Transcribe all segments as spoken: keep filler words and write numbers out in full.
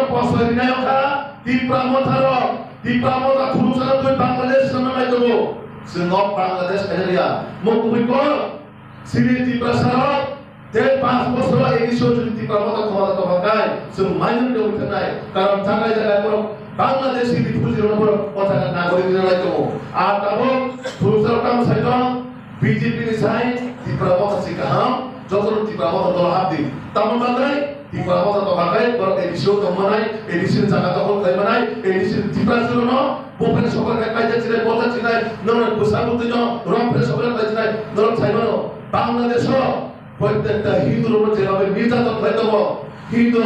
Bosor rinai kha Tipra Motha rok, Tipra Motha thuruksa rok twi Bangladesh no nai tongo. Chwng o Bangladesh khaina riya. Mo kubui kok, chini Tiprasa rok tei panch bosor o A D C o chwng Tipra Motha khoma tongma kai chwng minority wng thangnai. Karon jagai jagai borok Bangladesh ni refugee rok borok o jaga nagorik rinai tongo. A tabuk thuruksa rok tamo sai tong, B J P ni sai Tipra Motha si kaham, jotono Tipra Motha dolo hapdi. Tamo bagwi Tipra Motha tongma khe borok A D C o tongmanai, A D C ni jaga dokhol khlaimanai, A D C ni Tipra juro no buphre sokra khe kaijak chinai, bojak chinai, norok bwsa bwtwi no romphre sokra khlai chinai, norok sai mano. Bangladesh o protekta Hindu rok no jeba bai nirjaton khlai tongo. Hindu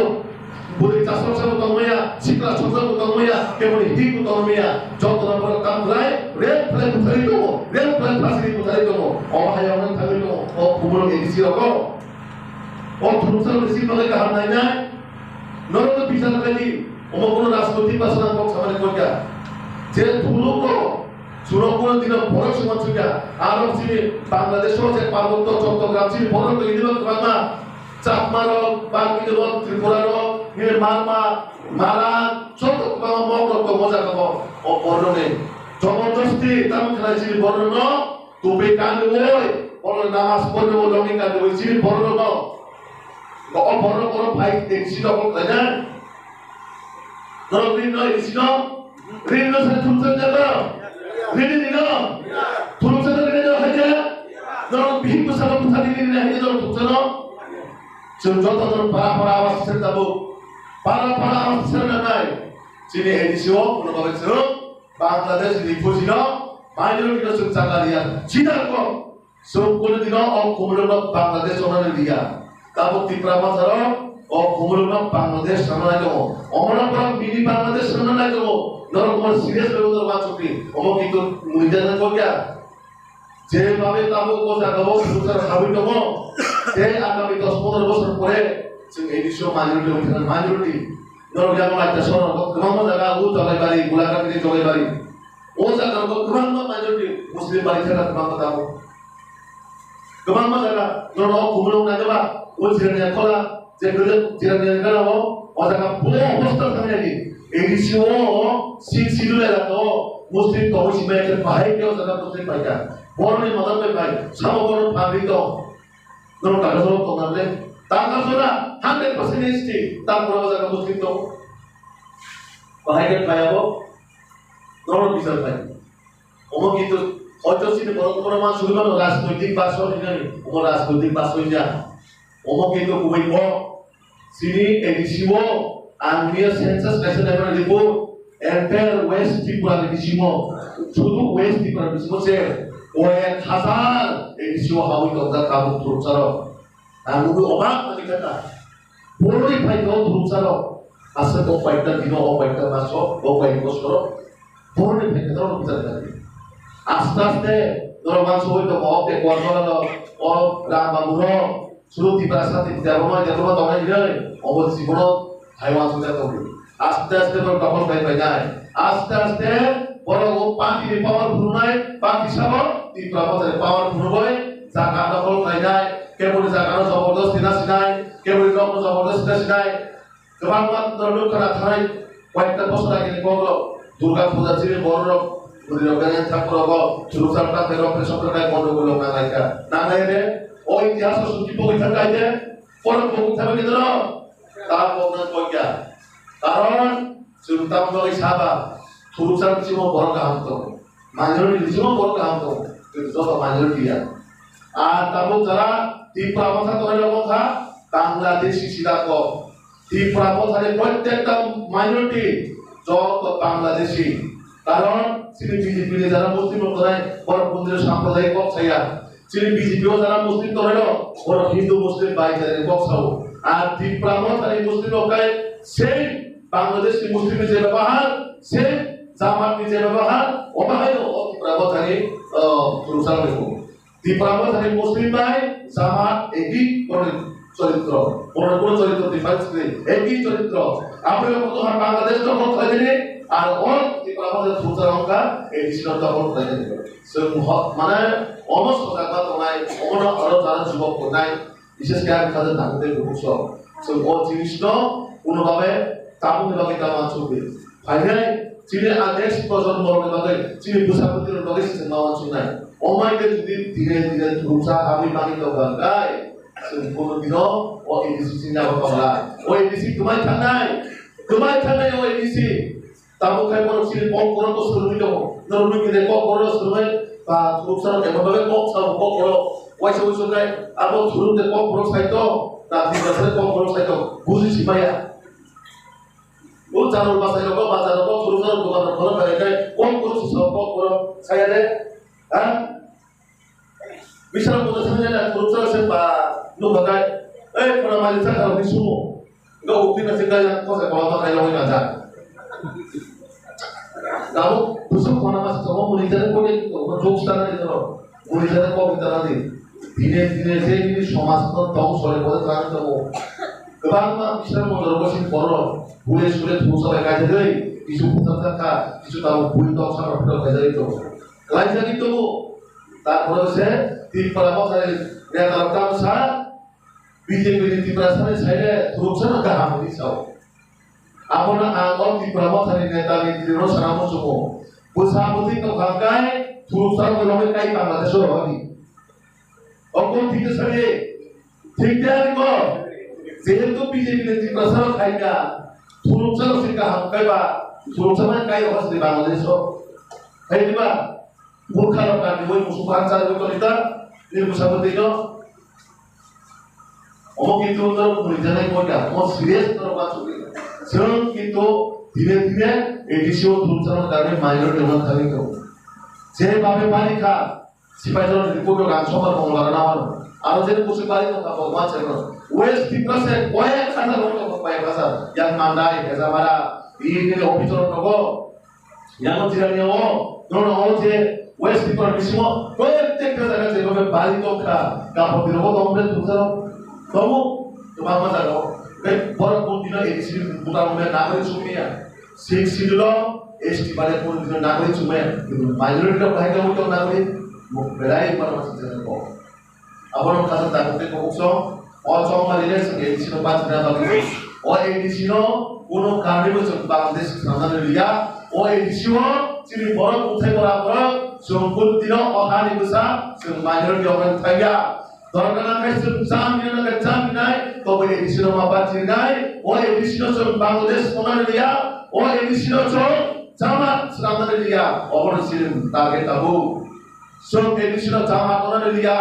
bwrwi chasok sabo tongmaya, sikla sok sabo tongmaya, keboni hik bo tongmaya, joto no borok kam khlai, rep khlai butharwi tongo, rep khlai phasiri butharwi tongo. O hai o thangwi tongo, o khumulwng A D C rok o. O thuruksa rok si bagwi kaham nainai, norok no bichar khlai di, omo kuno rajnoitik ba swnam kok samani kok ya. Je thuruk no, chwrok kuno dino borok se wansukya, aro chini Bangladesh o je Parbotto Chottogram chini borok no ini ba kwbangma, Chakma rok, Bagmi rok, Tripura rok, nini Marma, Marang, joto kwbangma mok rok tongo o jaga o. O borok ni jobordosti tamo khlai chini borok no tupi kanwi, borok namaz porwi, longi kanwi chini borok no. O borok no phai A D C dokhol khlaina. Norok rini no A D C no? Rini no sa thumsa jaga? Rini ni no? Thumsa no rini no haja? Norok bihik bwsa no bwsa rini rini haja norok thumsa no? Chwng joto norok para para awas sir tabuk. Para para awas sir nanai. Chini A D C o kuno bagwi chwng Bangladesh refugee no minority no chwng chakha riya. Chidar kok. Chwng kunu dino o khumulwng no Bangladesh tongnani liya. Tabuk Tipra Motha rok o khumulwng no Bangladesh tangna nai tongo. Omo no borok mini Bangladesh tangna nai tongo. Norok omo serious bai wngwi wansukdi. Omo kintu mui jana kok ya. Je babe tabuk o jaga o swngchar habwi tongo. Tei agami dos pondro bosor pore chwng A D C o minority wngwi thangna minority. Norok yago laita sohor rok kwbangma jaga o Jolaibari, Gulaghat ni Jolaibari. O jaga rok kwbangma minority Muslim bari thangna kwbangma tabuk. Kwbangma jaga, norok o khumulwng naikhe ba, o Jirania Khola, je kwrwi Jirania Khola o, o jaga bo hostel thangya di. A D C o, Sixth Schedule elaka o, Muslim tongwi sima ekhe bahai khe o jaga Muslim paikha. Boroni modot bai pai, samo bono pagri tong. Norok taka jora tong na le? Taka jora, hundred percent S T, ta borok o jaga Muslim tong. Bahai khe pai abo, norok bichar pai. Omo kintu hoito chini borok borok ma sugwi mano rajnoitik basho hinwi, omo rajnoitik basho ya. Omo kintu kubui kok chini A D C o ang niya census kaisa naimani report, entire West Tripura ni bisingo, sudu West Tripura ni bisingo se koyek hazar A D C o habwi tongjak tabuk thuruksa rok. Ang nugwi obak manwi kha ta. Boroni phaikhe o thuruksa rok. Aswk o koyekta dino, o koyekta maso, o koyek bosoro. Boroni phaikhe norok bwchar kha di. Aste aste norok mansugwi tongo, o Pekuarzala rok, o Ram Babu rok, Suru Tiprasa, Tiprasa rok, Tiprasa rok tongnai hinwi, obo jibono hai uansukjak tongdi. Aste aste borok dokhol khlai painai. Aste aste borok o party ni power phunuknai, party sabo Tipra Mothani power phunugwi jaga dokhol khlainai. Keboni jaga no jobordosti nasinai, keboni nok no jobordosti nasinai. Kwbangma norok nukha na thanai koyekta bosor agini kok rok Durga Puja chini borok rok, bwrwi rok belai thang borok o thuruksa ta berok khe sokra kai bondo bolong nanglai kha. Nanglai de, o itihas o suki pogwi thang kai de, borok pogwi thang kai de no. Ta kok nang kok ya. Karon chwng tamo bagwi saba, thuruksa bisingo borok kaham tongo. Majority bisingo borok kaham tongo. Chwng joto majority ya. A tabuk jara Tipra Motha tongnai rok wngkha Bangladeshi sida kok. Tipra Mothani prottekta minority joto Bangladeshi. Karon chini B J P ni jara Muslim rok tongnai borok bondino sampradayik kok saya. Chini B J P o jara Muslim tongnai rok borok Hindu Muslim bai jani kok sao. Ar Tipra Mothani Muslim rok kai same Bangladesh ni Muslim ni je bebahar, same Jamaat ni je bebahar, omo hai o Tipra Mothani, uh, thuruksa rok. Tipra Mothani Muslim bai Jamaat eki kono choritro, kono kono choritro difference nei, eki choritro. Aboni ulo to Bangladesh dokhol khlainani, ar o Tipra Mothani thuruksa rok wngkha A D C no dokhol khlainani. Chwng ho-, mane omo sojakma tongnai, omono aro jara jubok tongnai, bises khe ang khaja thangwi tei bukuso. Chwng o jinisno kuno babe tabuk bagwi ta uansukdi. Phainai chini a next projonmo rokni bagwi, chini bwsa bwtwi rokni bagwi se ma uansuknai. Omai khe jodi dire dire thuruksa habwi bagwi tongkha khe, chwng kunu dino o A D C chini yago tongla. O A D C kwmai thangnai, kwmai thangnai o A D C. Tabuk khe borok chini kok borok bo swrwngwi tongo. Norokni kok borok swrwngwi ba thuruksa rok eba bagwi kok sao kok borok. Waisa waisa khe abo thuruk de kok borok saito, na Tiprasa de kok borok saito, buji simaya. O charwk bachai rogo, bachai rogo, thuruk charwk dogan rok khoro kare khe, kok borok si sao, kok borok saya de, ha? Bisalo puja sani jani thuruk charwk se ba nukha khe, ei khora mali chakha rok ni sumo. Ga ukti na se ga yang kosa kola ma khai logoi na ja. Ga bu busuk khora ma se somo muni jani ko ni ko jok star ni ro. Muni jani ko ni tara di. Dine dine se ni somaj no dong sole bole tara ni tongo. Kwbangma bisalo puja rogo si khoro. Bule sule thuruk charwk khai jagoi. Kisu puja chakha, kisu tamo bui dong sa rok khai jagoi to. Laijagwi tongo. Tarpore se Tipra Mothani neta rok tamo sa, B J P ni Tiprasa ni saide thuruksa no kaham hwnwi sao. Abono ang o Tipra Mothani neta ni twi rw sana muchungo. Bwsa bwtwi tongkha kai thuruksa rok logwi kai Bangladesh o rohordi. O kon thik khe sadi. Thik de ani ko? Jehetu B J P ni Tiprasa rok khaika, thuruksa rok se kaham kaiba, thuruksa mai kai rok se Bangladesh o. Hai diba? Murkha rok kani boi musu bahar chari boi toni ta, ni musa bwtwi no. Omo kintu norok murijanai boi da, omo serious norok ma chukwi. Chwng kintu dhire dhire A D C o thuruksa rok kani minority rok thangwi tongo. Je babe bari kha, Sipaijala ni report rok ang sobar kong lana nawan. Aro je kusi bari no kabo ma chero. West Tiprasa se koyek hajar rok to koyek hajar. Yang Mandai, Hejamara, ini office rok nogo. Yang Jirania o, nono o je West Tiprasa bisingo koyek tek hajar je babe bari to kha. Kapo biro ko tomre tusa. Kamu, to ma ma jago. Borok pun dino A D C buta mo na ko sumia. Sixth Schedule o S T bade kono dino nagori chumaya, kintu majority rok bahai kamo tong nagori, mo belai mano masa jana ko. Abono kasa takuk tei kobok song, o chong mali le sing A D C no bachina bagwi. O A D C no kono karwi bo chwng Bangladesh swnamnani liya. O A D C o chini borok bwthai bora borok, chwng kun dino o hani bwsa, chwng majority o thangya. Dorkar nang khe chwng cham hinwi nang khe cham hinai, tobo A D C no ma bachinai, o A D C no chwng Bangladesh swnamnani liya, o A D C no chwng Jamaat swnamnani liya, obono chini target tabuk. Chwng A D C no Jamaat swnamnani liya,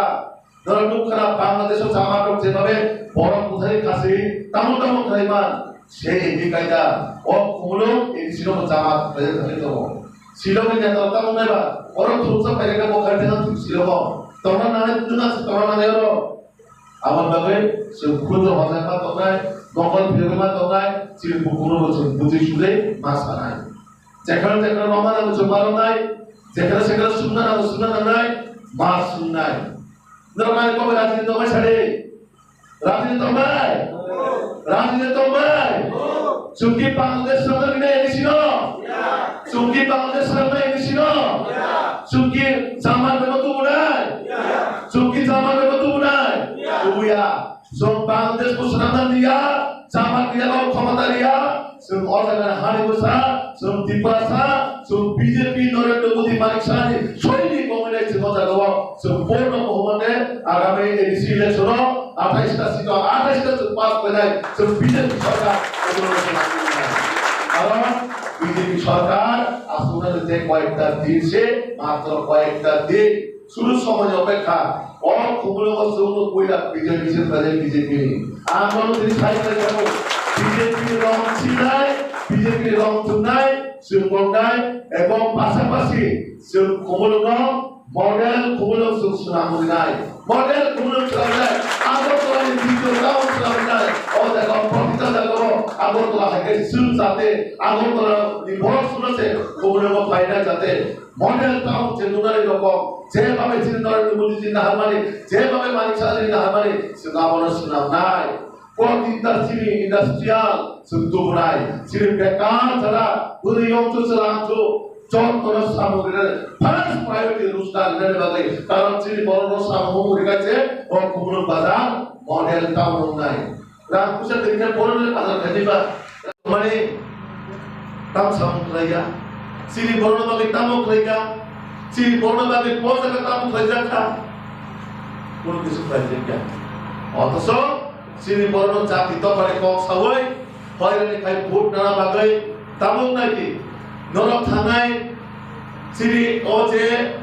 norok nukha na Bangladesh o Jamaat rok jebabe borok bwthai khasi, tamo tamo khlai man, se A D C kaida, o khumulwng A D C no Jamaat khlai thangwi tongo. Shillong ni neta tamo naiba, borok thuruksa paikha khe bo kharwi thang Shillong o. Tongna nangnai, nwng tongna nangnai oro. Aboni bagwi chwng khunju hojai ma tongnai, mokol phirwi ma tongnai, chini bukhukno bo chwng bujui sujui ma sanai. Jekheno jekheno rwma nango chwng ma rwnai, jekheno jekheno sumna nango sumna nangnai, ma sumnai. Norok ani kokbai rajini tongbai sadi? Rajini tongbai? Rajini tongbai? Chungki Bangladesh swnamnai A D C no? Chungki Bangladesh swnamnai A D C no? Chungki Jamaat rokno tubunai? Chungki Jamaat rokno tubunai? Tubuya. Chwng Bangladesh bo swnamna liya, Jamaat liya, o khomota liya. Chwng o jaga hani bwsa, chwng Tiprasa, chwng B J P Narendra Modi Manik Sahni soini kongwinai chwng o jaga o chwng porno mohomane agami A D C election o athais ta seat o athais ta chwng pass khainai chwng B J P sarkar. Karon B J P sarkar aswknani je koyekta din se, matro koyekta din. Suru somoy opekha, o khumulwngo chwngno puila B J P se khlai B J P ni. Ang bono tini sai khlai jago, B J P ni rong sinai, B J P ni rong thumnai, chwng bongnai, ebong pasapasi chwng khumulwngo model khumulwng chwng swnam rinai. Model khumulwng swnam rinai, Agartala ni video town swnam rinai. O jaga o, protita jaga o, Agartala hai khe chwng jate, Agartala ni borok chwngno se khumulwngo phainai jate. Model town je nunani rokom, je babe chini Narendra Modi ji naharmani, je babe Manik Saha ji naharmani, chwng abono swnamnai. Protita chini industrial chwng tubunai, chini bekar jara, bwrwi yongchu chwla chu, jottono samung rinani first priority rojgar rinani bagwi, karon chini borok rok samung rinai je, o Khumulwng bazar model town wngnai. Rang puisa twi khe borok ni bazar khaidi ba. Mani Tam samung khlaiya, chini borokno bagwi tamo khlaikha, chini borokno bagwi o jaga tamo khlaijakha, kuno kisu khlaijakya. Othocho chini borokno jati dophani kok sawi hoirani khai vote nana bagwi tabuk nai di. Norok thangnai chini o je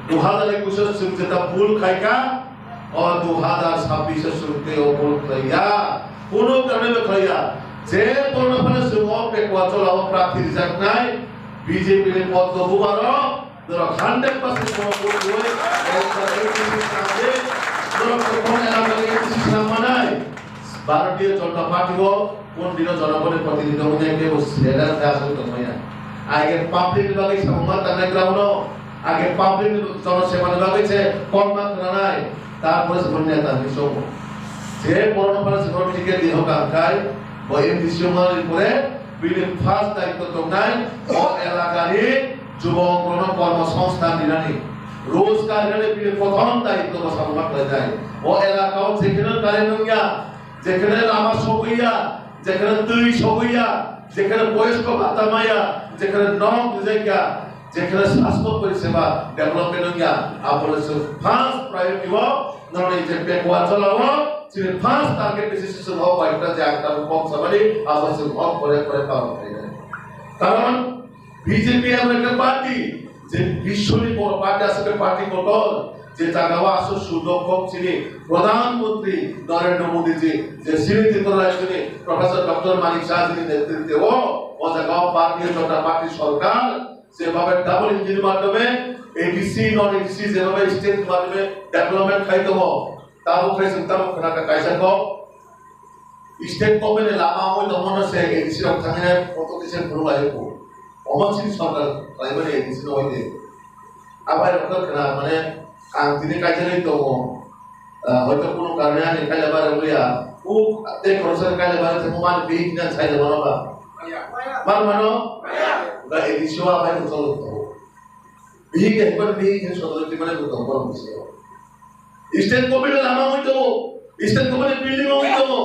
dui hajar ekush o chwng jeta bul khaikha, o dui hajar chabbish o chwng tei o bul khlaiya. Kuno karwi bo khlaiya. Je borno phano chwng o pekwa chola o prarthi rijaknai B J P ni poddo bubarok norok hundred percent kono kutui, ekta A D C swnamdi, norok tongthok elaka ni A D C swnam manai. Bharatiya Janata Party o kun dino jonogoni protinidhi wngya kebo sera khe aswk tongmaya. Age public ni bagwi samung ma tangnai ground o, age public ni jonoseba ni bagwi se kok ma khwnanai, tarpore se neta hinwi chongo. Je borno phano se ticket di hoka hwnkhe bo M D C o manwi pore bini first daitto tongnai o elaka ni Jubokrokno kormo songsthan rinani, rojgar rinani bini prothom daitto bo samung ma khlainai. O elaka o jekheno current wngya, jekheno lama sogwiya, jekheno twi sogwiya, jekheno boyosko bhatta maya, jekheno nok rijakya, jekheno sasthyo poriseba development wngya, aboni chwng first priority o norokni je backward jora o chini first target bisi chwng o koyekta je ang tabuk kok samani abo chwng o pore pore palon khlainai. Karon B J P abo ekta party, je biswni boro party, aswk party kotor, je jaga o aswk sudok kok chini Pradhan Mantri Narendra Modi ji, je chini Tripura rajyoni Professor Doctor Manik Saha jini netritwo o jaga o Bharatiya Janata Party sorkar, je babe double engine madhyome A D C, non A D C, je babe state madhyome development khai tongo, tabuk khai chwng tabuk khna kha kaisa kok. State government ni lama wngwi tongmano se A D C rok thangwi photo kisa phuru lai ko. Omo chini sorkar khlaimani A D C no wngwi. Abai rok khe khna mane ang tini kaisa ri tongo. Ah, hoito kuno karone ani kaila bare wngya. U tei khoroksa kaila bare thangmani bihik hinwi sai da mano ba. Mar mano? Ga A D C o abai rok cholo tongo. Bihik de hikmani bihik hinwi sodorok twi mani bo tong borok bisi o. State government lama wngwi tongo, state government building wngwi tongo.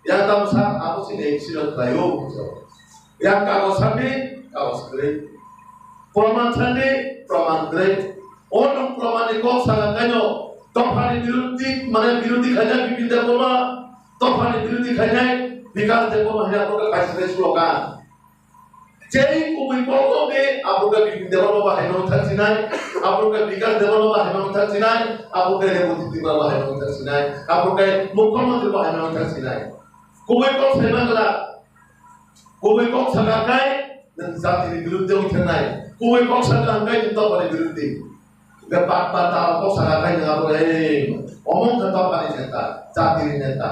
Yang tamo sa abo chini A D C rok khlaio. Yang kagos sandi, kagos kwrwi. Proman sandi, proman kwrwi. O nwng proman ni kok saka kaino, dophani birodhi, mane birodhi khaina Bipin Debbarma, dophani birodhi khainai Bikas Debbarma hwnwi abo khe kaisa khe sulogan. Jei kubui kok no be abo khe Bipin Debbarma bahai no thang sinai, abo khe Bikas Debbarma bahai no thang sinai, abo khe Reboti Tripura bahai no thang sinai, abo khe Mukhyamantri bahai no thang sinai. Kubui kok sai mangla, kubui kok saka kai nwng jati ni biruddhe wng thangnai, kubui kok saka hwnkhe nwng dophani biruddhe. Hwnkhe patma ta kok saka khai nang abo, ei, omo wngkha dophani neta, jatini neta.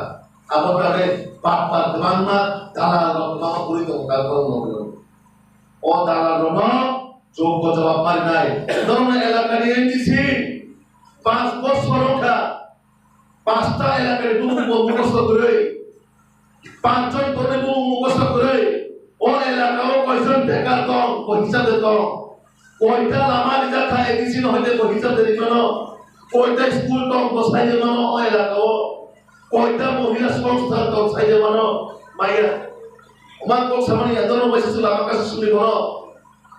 Abo bagwi patma kwbangma dalal rok kwbangma kwrwi tongo kal borok nokni. O dalal rokno jogbo jawab marinai. Norokni elakani M D C panch bochor wngkha. Pasta elakani bumung bo mukhosto kwrwi, panchon borokni bumung mukhosto kwrwi, o elaka o koijon bekar tong, bo hisab de tong, koita lama rijak kha A D C no hoite bo hisab de rimano, koita school tong, bo sai de mano o elaka o, koita mohila songstha tong sai de mano, maya. Oman kok samani ya, dono bai se lama kasu sumi bono,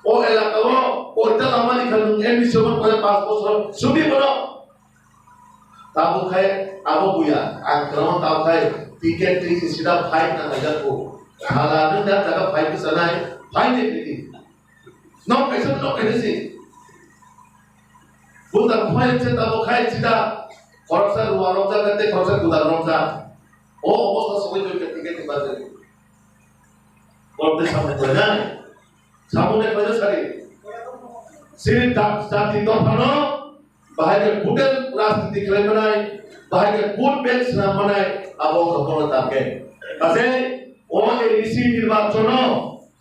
o elaka o koita lama ni kha nwng M D C o man kore panch bochor sumi bono. Tabuk khai abo buya, ang kwrwngno tabuk khai ticket twi sida fight na khaijak kho. Hala nwng da jaga fight bwsa nai, fight ni twi. Nok kaisa, nok kaisa si. Buta fight se tabuk khai sida khoroksa ruwa rokjak tei khoroksa guda rokjak. O obostha sogwi twi ticket ni bagwi. Borok tei samung khlainai. Samung de khlaina sari. Chini da-, jati dophano bahai khe vote rajniti khlai manai, bahai khe vote bank swnam manai, abo wngkha bono target. Kaje o A D C nirbachono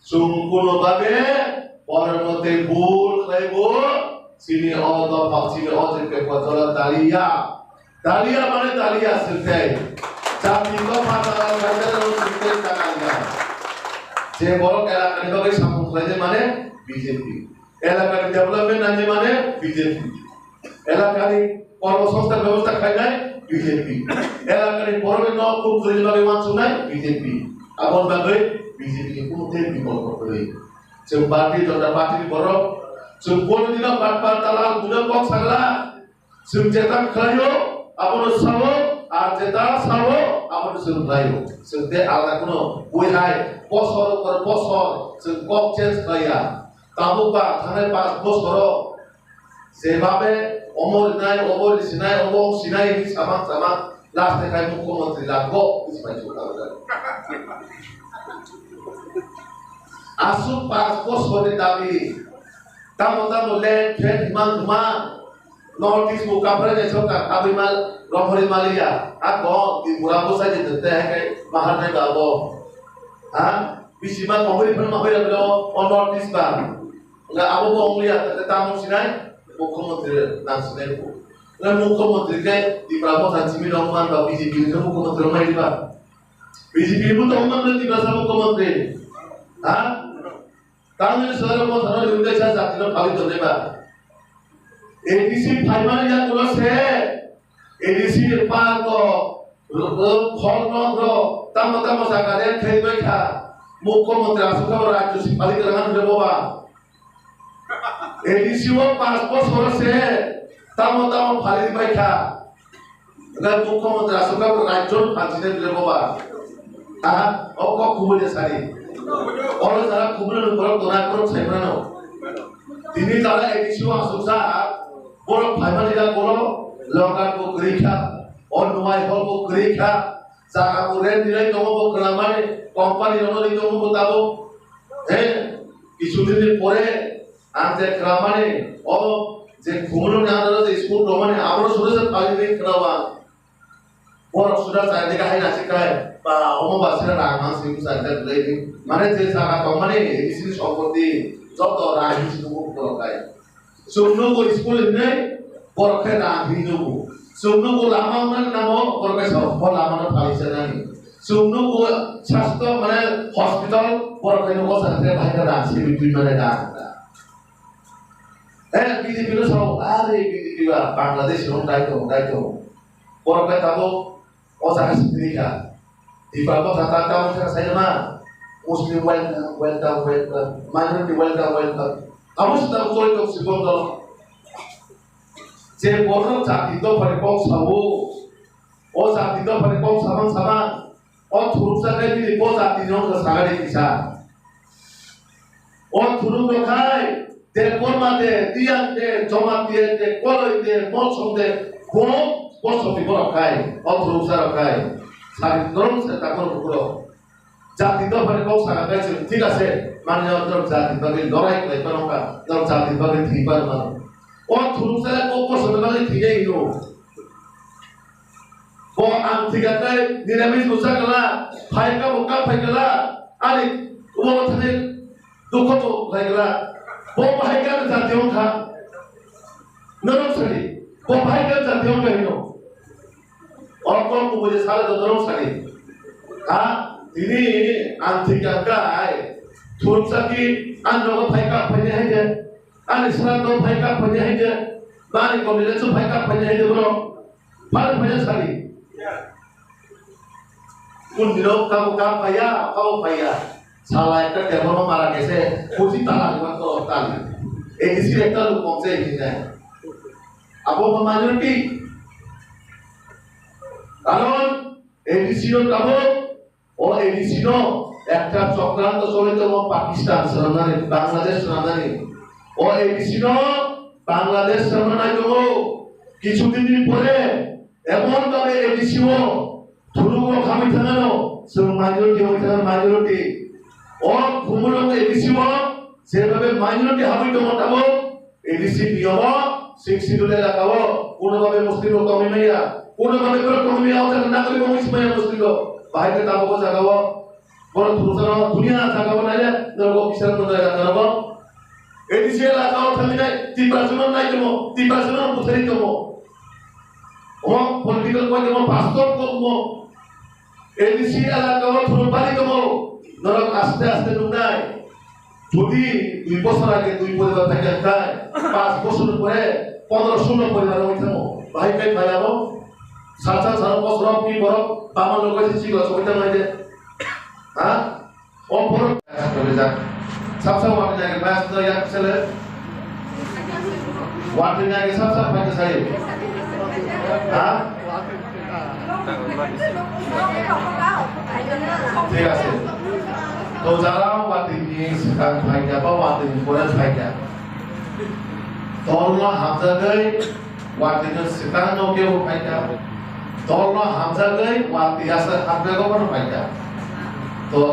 chwng kuno babe borokno tei bul khlai bo chini o dopha, chini o je pekwa jora daliya. Dalia mane dalia sirte. Jati dopha dalia sirte dalia. Je borok elakani bagwi samung khlainai mane B J P. Elakani development nainai mane B J P. Elakani kormo songsthan bebostha khlainai B J P. Elakani borokni nok khum kwrwini bagwi uansuknai B J P. Aboni bagwi B J P ni kunu tei bikolpo kwrwi. Chwng Bharatiya Janata Party ni borok, chwng bono dino pat pat dalal buino kok sagla. Chwng jeta khlaio, abono sao, ar jeta sao, abono chwng khlaio. Chwng tei alda kuno bui hai bosor por bosor chwng kok change khlaiya. Tabuk ba thangnai panch bosoro jebabe omo rinai, obo risinai, obo ongsinai hinwi samang samang last khai mukhyamantri lago hinwi sai chukha. Aswk panch bosorni dabi. Tamo tamo land, flat, himang himang. North East bo kaphrai nai sokha, abwi mal, romhori maliya. A kok, Tripura bo sai jete, te hai kai, mahar nai ba bo. Ha? Bisi ma kongri phano ma hoira bilo, o North East ba. Nga abo bo ongliya, te tamo sinai, mukhyamantri nang sinai ko. Nga mukhyamantri ke, Tripura bo than simi nong man ba, B J P ni mukhyamantri mai ba. B J P bo tong man, Tripura sa mukhyamantri. Ha? Tamil Nadu sahara mo thana ni unde cha jati no phali tonne ba. A D C phaimani ya kulo se. A D C ni park o, ro-, ro-, khol nok ro, tamo tamo jaga de thai bai kha. Mukhyamantri aswk kha rajyo si phali kha nang de boba. A D C o panch bosor se, tamo tamo phali bai kha. Nang mukhyamantri aswk kha rajyo phalsina bile boba. Aha, o kok kubui de sari. Oro jara kubui no borok dona borok sai mano. Tini jara A D C o aswk sa, borok phaimani da kolo, logan bo kwrwi kha, o nuai hol bo kwrwi kha, jaga bo rent nilai tongo bo kwlamani, company rok no ri tongo bo tabo. He, kichu din ni pore, Ang je kramani, o je khumulwng ni andro je school tongmani, aboro suda se phalwi bai khna o ang. Borok suda chai dega hai nasi kai, ba omo ba sira rang mang simi chai dega bwlai ni. Mane je jaga tongmani, bisi sompoti, joto rang bisi nugo borok kai. Chwng nugo school hinwi, borok khe rang hinwi nugo. Chwng nugo lama wngnani nango, borok khe sa, bo lama no phalwi sanani. Chwng nugo sastho mane hospital, borok khe nugo sa khe bahai khe rang simi twi mane rang. Eh, B J P no sao, are B J P ba Bangladesh rok dai tongo, dai tongo. Borok khe tabuk o jaga sini kha. Tipra bwkha ta ta wngkha sai ma. Muslim welcome, welcome, welcome. Minority welcome, welcome. Abo se tabuk choli tok si bondolo. Je borok jati dophani kok sao, o jati dophani kok samang samang. O thuruksa khe bini bo jatini wngkha sagani kisa. O thuruk rok khai Debbarma de, Reang de, Jamatia de, Koloi de, Molsom de, bo, bo soti borok khai, o thuruksa rok khai. Sari norok se takor bukurok. Jati dophani kok saga khai chwng thik ase, manya norok jati bagwi lorai khlai phano kha, norok jati bagwi thwi phano mano. O thuruksa kok bo soti bagwi thwi nai hino. Bo ang thika tei niramis bwsa kala, phai ka bo ka phai kala, ani ulo thani dukho bo phai kala. Bo bahai ka jati wng kha. Norok sari, bo bahai ka jati wng kha hino. O kok kubui sale do norok sari. Ha, tini ang thika kai, thuruk saki ang nogo phai ka phai ni hai je. Ani sra do phai ka phai ni hai je. Bani komile chu phai ka phai ni hai je bro. Phai phai sari. Kun dino kabo ka phaiya, kabo phaiya. Sala ekta tebo no mara gese, kuchi tala diba to tali. A D C ekta luk kong se hinai. Abo ko majority. Karon A D C no tabo, o A D C no ekta chokranto choli tongo Pakistan swnamnani, Bangladesh swnamnani. O A D C no Bangladesh swnamnai tongo. Kichu din ni pore emon babe A D C o thuruk rok hamwi thangano, chwng majority hoi thangano, majority. O khumulwng A D C o jebabe minority hamwi tongo tabo, A D C niyomo, sixth schedule elaka o, kuno babe Muslim rok tongwi maya, kuno babe borok tongwi maya, o jaga nagori bo wngwi maya Muslim rok. Bahai khe tabuk o jaga o, borok thursa rok dunia jaga o naile, norok o bisar no jaga norok o. A D C elaka o thangwi nai, Tiprasa no nai tongo, Tiprasa no buthari tongo. O political point o pastor ko mo, A D C elaka o thurupari tongo, norok aste aste nuknai. Jodi dui bosor age dui poribar thangya khai, panch bosor pore pondro solo poribar wngwi thango. Bahai khai phai abo? Sal sal sal bosor pi borok bama logo se chikla sogwi thanglai de. Ha? O borok Sab sab wati nai ke mas to yak sele. Wati nai ke sab sab pakai sai. Ha? Thik ase. To jara wati ni sekarang pakai apa wati ni pore pakai. Tolno hamjagai wati ni sekarang no ke pakai. Tolno hamjagai wati asa hamjagai ko pakai. To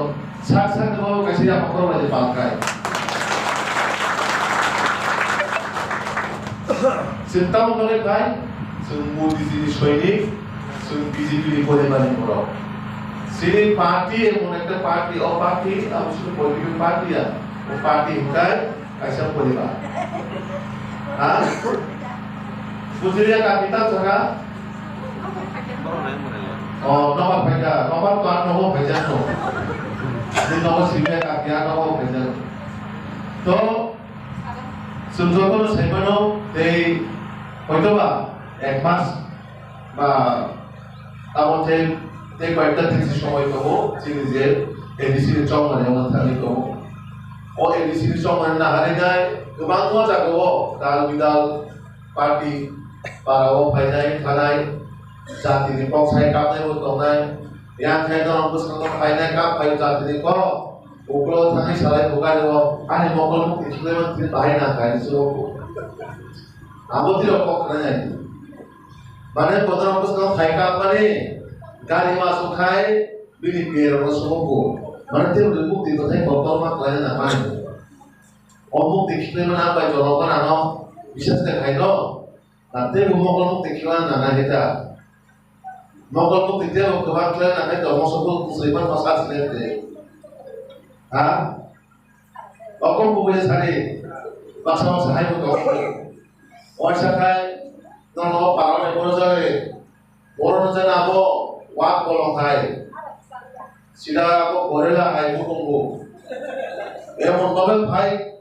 Sak sak ni bo kaisa ya pokro bai palkai. Chwng tamo bagwi khai, chwng Modi ji ni soinik, chwng B J P ni poribar ni borok. Chini party emon ekta party, o party, abo chini political party ya, o party hwnkhe kaisa poribar. Ha? Bujiliya kaki ta jaga? Oh, nobar phaikha, nobar to ar nobar phaikha to. Ni nobar sibya kaki ar nobar phaikha. To, chwng jotono saimano tei hoitoba ek mas ba abo tei, tei koyekta din si somoi tongo, chini je A D C ni chongmani wngna thangwi tongo. O A D C ni chongmani naharwi nai kwbangma jagao dal bidal party para o phainai thanai, jatini kok sai kapnai bo tongnai, yang khai norok bwskango phainai kap phai jatini kok, uklok thangwi salai bo gari o, ani mokol mukti thwlai mantri bahai nang khai ni sugo. Abo tiro kok khnai nai. Mane bono bwskango phai kap mani, gari ma su khai, bini piyarok no sugo bo. Mane tiro mukti bo thai kotor ma khlai na mani. O mukti khiklai mani ang bai jolok mani ano bisas de khai no. Na tei bo mokol mukti khiklai na nai ta. Mokol mukti tei bo kwbang khiklai na nai to mosok bo kusui man ma sa sile de. Ha? Okon kubui sari. Baksa baksa hai bo to. Oisa khai no no parone bono jare. Bono jana bo wak bolong khai. Sida bo gorela hai bo tongo. Emon babe phai.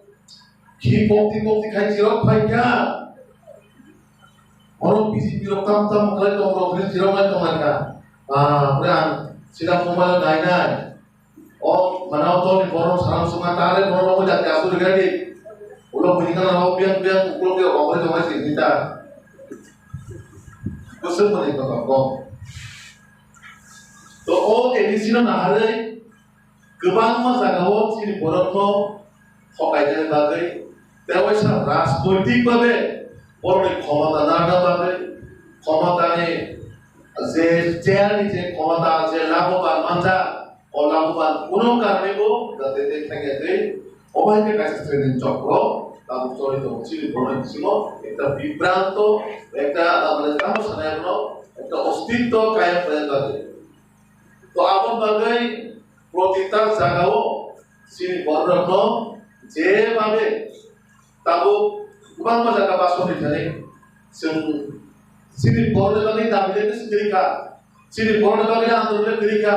Khi pokti pokti khai chirok phai kya? Oro B J P rok tam tam khlai tong rok ni chirok lai tong lai kha. Ah, pura sida mobile nai nai. O mana o toni bono salam sunga tare bono logo jati asu de gadi. Ulo bini kana o biang biang ulo ke o kore tong lai sini ta. Kusuk mani ko ko. To o A D C no naharwi kwbangma jagao chini borokno thokainani bagwi tei waisa rajnoitik babe borokni khomota narwkna bagwi khomotani je chairni je khomota je laboban manjak o laboban kuno karwi bo jate tei thangya tei obo hai khe kaisa training chokro tabuk choli tongo chini borokni bisingo ekta bibranto ekta tabuk tamo sanai bono ekta ostitto kayam khlai bagwi. To aboni bagwi protita jagao chini bororokno je babe tabuk kwbangma jaga basonwi thani chwng chini bororni bagwi dabi le kwrwi kha, chini bororni bagwi andolon le kwrwi kha,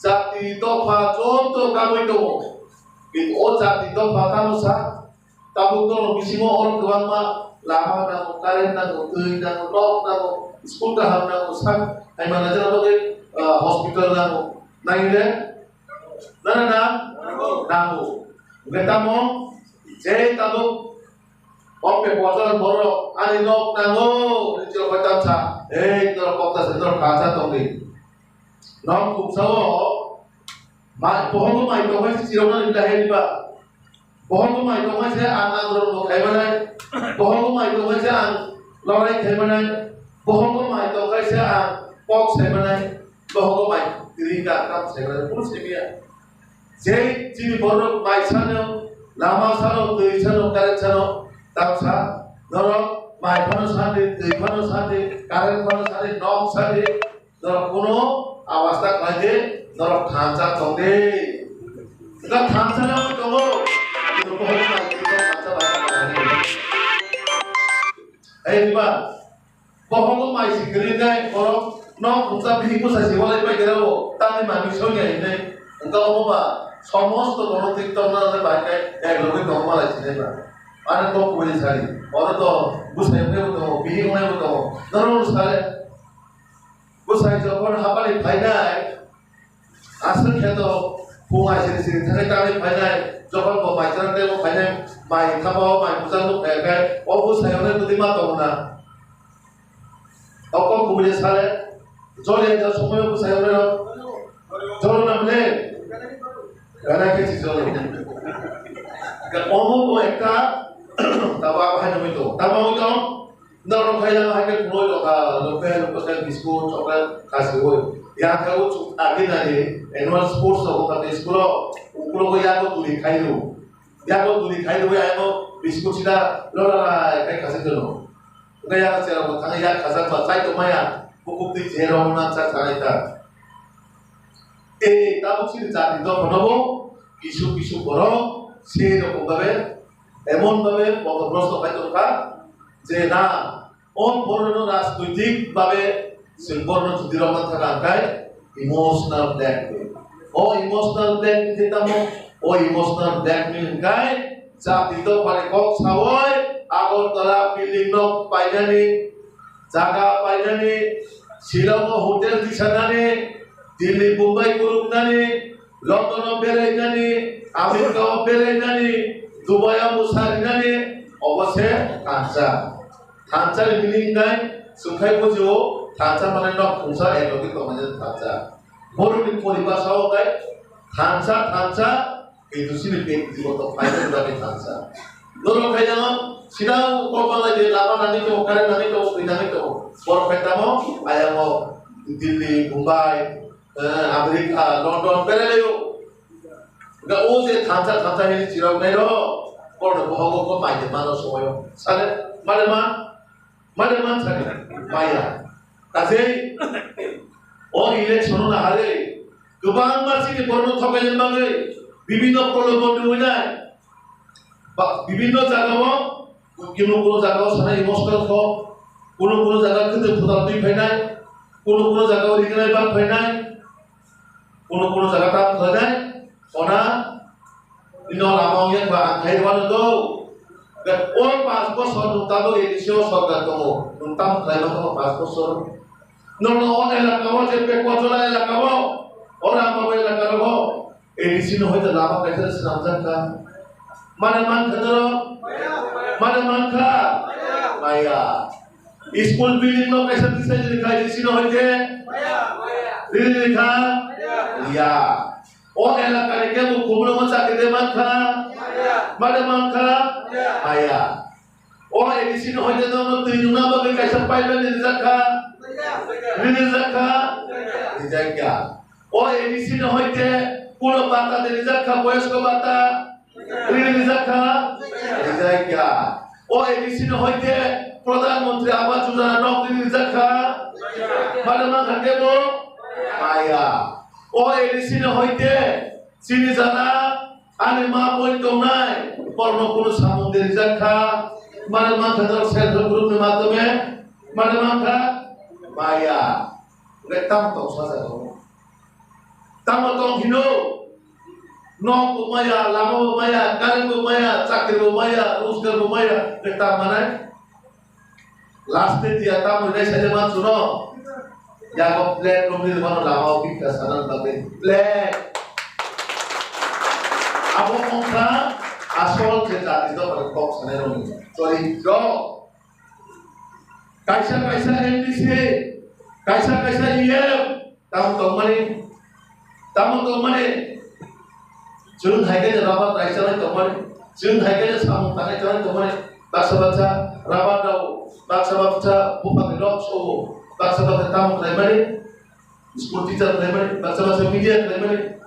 jati dopha joto kabui tongo, kintu o jati dopha tamo sa Tabuk norok bisingo oro kwbangma lama nango, current nango, twi nango, nok nango, school kaham nango, sak hai manna jora bagwi, ah, hospital nango. Nangile? Nana na? Nango. Hwnkhe tamo? Je tabuk o pe bojor borok ani nok nango, hwnwi chwla bai tamsa. Ei, norok kokta se norok kacha tongdi. Nok khumsao mai, bohogo mai tongkhe chiroknani bila hai diba? Bohogo mai tongkhe se ang andolon bo khaimanai, bohogo mai tongkhe se ang lorai khaimanai, bohogo mai tongkhe se ang kok saimanai, bohogo mai ringka kam saimanai, kunu saimaya. Je chini borok mai sano, lama sano, twi sano, current sano, tamsa norok mai phano sandi, twi phano sandi, current phano sandi, nok sandi, Norok kuno abasta khlai di, norok thansa tong di. Enggak thansa yang tongo. Itu pohon mai itu thansa banyak lagi. Hei, di ba? Pohon ko mai si kiri dai, borok nok khumsa bihi ko sa si walai pai kira bo. Tani mami sonya ini. Enggak apa ba? Somosto borok tik tong na bai kai, ek logi tong malai si dai ba. Ano to kuri sari. Oro to busai ko to, bihi ko to. Norok sare. Bwsai jokhon hapani phainai, aswk khe to Phung ai siri siri thangwi tangwi phainai, jokhon bo mai chana tei bo phainai, mai thapa o mai bujak nuk phai khe, o bwsai hwnwi bwtwi ma tongo na. O kok kubui sale, jole ja somoi o bwsai hwnwi rw, jolo na mle, gana khe si jolo. Omo bo ekta, tabo abo hai nugwi tongo. Tamo wngwi tongo, norok khai yang hai khe khuloi rok ha, lope lope khe biscuit, chocolate, khasiui. Yang khe o chuk agi nani, annual sports rok kha school o, ukulok o yago tuli khai rw. Yago tuli khai rw, ayano biscuit sida, lola lai khai khasi tono. Hwnkhe yak cherok bo thangwi yak khajak ba chai tong maya, bukhuk twi je rong na cha cha nai ta. Tei tabuk chini jati dophano bo kisu kisu borok se rokong babe, emon babe motogrosto khai tong kha je na, o borokno rajnoitik babe chwng borokno jodi rok man thaka hwnkhe emotional blackmail. O emotional blackmail khe tamo? O emotional blackmail hwnkhe jati dophani kok sawi Agartala building nok painani, jaga painani, Shillong o hotel tisanani, Delhi, Mumbai kuruknani, London o berainani, America o berainani, Dubai o mwsarinani, obo se thansa. Thansa ni meaning khe chwng khai bujio, thansa mane nok khungsa, ek logi tongnai thansa. Borokni poribasa o khe thansa, thansa, Hindu sini pek di moto final dagi thansa. Norok khai yang sida kok malai de lama nangwi tongo, current nangwi tongo, twi nangwi tongo. Borok khai tamo ayang o Delhi, Mumbai, eh, America, London berai laio. Ga o je thansa thansa hini chirok nai ro, borok bohogo ko mai de mano somoyo. Sale, mane ma, Mane mansani maya. Kaje o election na hare kwbangma chini borno thokaini bagwi bibinno prolobondi winai. Ba, bibinno jagao, kuno kuno jagao sana emotional kho, kuno kuno jaga khete phutar twi phainai, kuno kuno jagao rignai bak phainai, kuno kuno jaga tam khlainai, ona Ino lama wngya ba ang khai rwano do. O panch bosor nwng tabuk A D C o sorkar tongo. Nwng tamo khlai ma tongo panch bosor? Nono o elaka o je Pekwajola elaka o, o Rambaba elaka rogo A D C no hoite lama kaisa swnamjak kha. Mane mankha norok? Mane mankha? Maya. School building no kaisa tisai rikha A D C no hoite? Riri rikha? Ya. O elakani kebo kubulungo chakri de mankha? Mane mankha? Maya. O A D C ni hoite nono twi nungna bagwi kaisa pipeline rijak kha? Rijak kha? Rijak ya. O A D C ni hoite kuno bata de rijak kha, boyosko bata? Rijak kha? Rijak ya. O A D C ni hoite Pradhan Mantri Awas Yojana nok rijak kha? Mane mankha kebo? Maya. O A D C ni hoite chini jana ani ma boi tongnai borno kunu samung de rijak kha? Mane mankha norok self help group ni madhyome? Mane mankha? Maya. Hwnkhe tamo tong sajago? Tamo tong hino? Nok bo maya, lama bo maya, current bo maya, chakri bo maya, rojgar bo maya, hwnkhe tamo manai? Last day dia tamo hinai saida mansuno. Yago plan romni mano lama o bikha sanan bagwi plan. Abo wngkha asol je jati dophani kok sanai romni. Sorry, jo. Kaisa kaisa M D C, kaisa kaisa E M, tamo tongmani, tamo tongmani. Chwng hai khe rubber rai chanai tongmani, chwng hai khe samung tanai chanai tongmani, baksa baksa rubber rao, baksa baksa buphang ni rok sobo, baksa baksa tamo khlaimani, school teacher khlaimani, baksa baksa media khlaimani.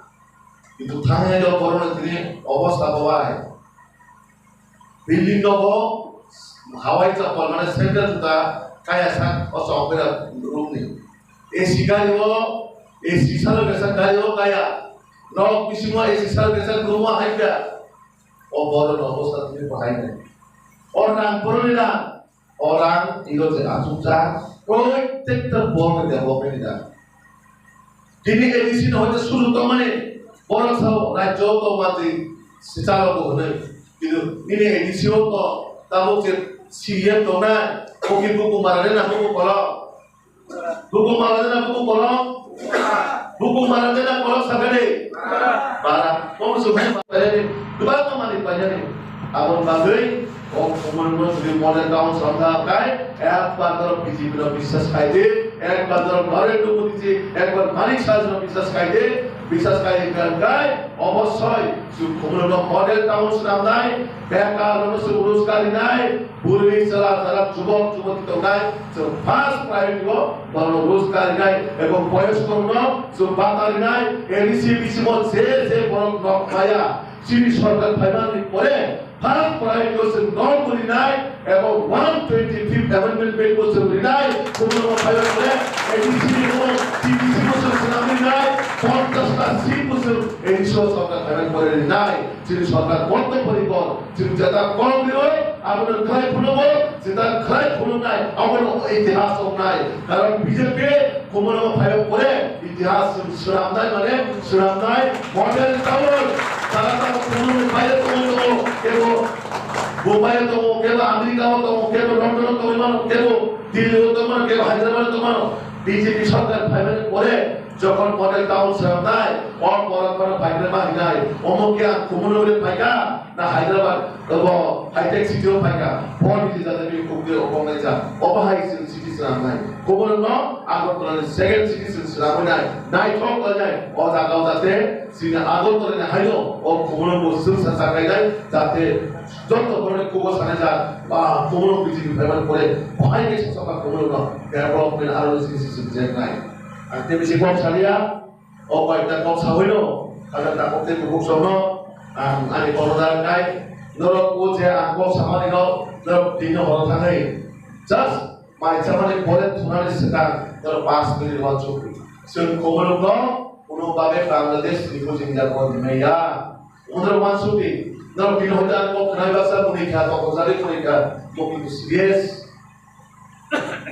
Kintu thangwi o borokno tini obostha bo bai. Building nogo hawai chapal mane sandal juta kaya sak o chongpera room ni. A C gari o, A C salo kesa gari o kaya. Nok bisingo A C salo kesa room o hai kaya. O borokno obostha tini bo hai nai. O rang borokni rang. Orang ino je achukjak, protekta borok ni development ni da. Tini A D C no hoite suru tongmani, borok sao rajyo tongmani, sichalok bo hwnwi. Kintu nini A D C o to, tabuk je C E M tongnai, Bukit Bukumara ni nang buku kolok. Bukumara ni nang buku kolok. Buku mana jana kolok sakani. Para, kong sukai paiyani, dua mamani paiyani. Abon bagwi, kong umur no suri model town samda kai, ek bator B J P no biswas kai di, ek bator Narendra Modi ji, ek bar Manik Saha ji no biswas kai di, biswas kai di kai, obosoi, su umur no model town samdai, bekar no su rojgari nai, Bwrwi chwla jara jubok juboti tongnai, chwng first priority o bono rojgar rinai ebong boyosko rokno chwng bata rinai, A D C, D C mo je je borok nok maya, chini sorkar phaimani pore first priority o chwng nok rinai ebong one twenty fifth amendment bill bo chwng rinai, kubun rok phaibai pore A D C mo, D D C mo chwng swnam rinai, ponchash ta seat bo chwng A D C o sorkar phaimani pore rinai, chini sorkar boddo porikor. Chwng jeta kok rwi, abono khlai phunukgo, jeta khlai phunuknai, abono itihas wngnai. Karon B J P kumono phaiyo pore itihas chwng swnamnai mane swnamnai model town. Jara jara kumono phaiyo tongo, kebo Bombay tongo, kebo America tongo, kebo London tongo, mano, kebo Delhi tongo, mano, kebo Hyderabad tongo, mano. B J P sorkar phaimani pore Jokhon model town swnamnai, o borok phano phaikhe ma hinai, omo khe ang kumono bai phaikha, na Hyderabad, obo high-tech city o phaikha, bo niji jate bi khukri o kongnai ja, obo hai chwng city swnamnai. Kumono no Agartala ni second city chwng swnamwi nai, naithok khlainai, o jaga o jate chini Agartala ni haino o kumono bo chwngsa chakhlainai, jate joto borok ni kubo sanai ja, ba kumono B J P phaimani pore, bo hai khe chwngsa kumono no development aro chini chwng chengnai. Ang tei bisi kok salia, o koyekta kok saui no, kada takok tei kubuk song no, ang ani kono da kai, norok o je ang kok samani no, norok tini horo thangwi, just mai chamani pore thunani swkang, norok pass minute wansuk. Chwng kumono no, kuno babe Bangladesh refugee ni jaga o rimai ya. Norok wansuk di, norok tini hoita ang kok khnai baksa muni kha, kok jari muni kha, mukti serious.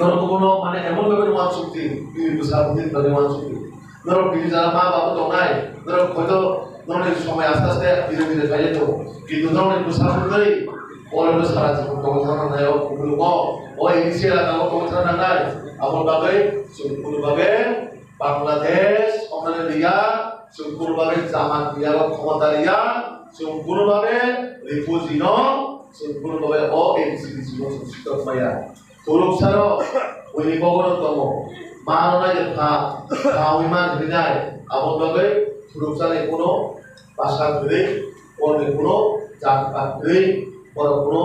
Norok kubono mane emon bhabe wansukdi, bini bwsa bwtwi bagwi wansukdi. Norok bini jora ma babu tongnai, norok hoito norokni somoi aste aste dhire dhire phaiya tongo. Kintu norokni bwsa bwtwi oro no sara jibon tongwi thangna nangnai o kubulungo, o A D C elaka o tongwi thangna nangnai. Aboni bagwi chwng kunu bagwi Bangladesh, Australia, chwng kunu bagwi Jamat India o khomota riya, chwng kunu bagwi refugee no, chwng kunu bagwi o A D C, B C no chwng sitok maya. Khuruksa rok buini bogono tongo. Ma rwnai de pha, pha wi man hwnwi nai. Aboni bagwi khuruksa ni kuno bwsa kwrwi, borni kuno jat pat kwrwi, borok kuno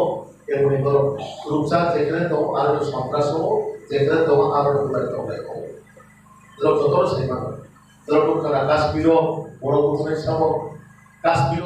keboni borok khuruksa jekhene tongo, aro sontra songo, jekhene tongo, aro bulai tongnai tongo. Norok jotono sai mano. Norok nukha na Kashmiro borok buthunai sabo. Kashmiro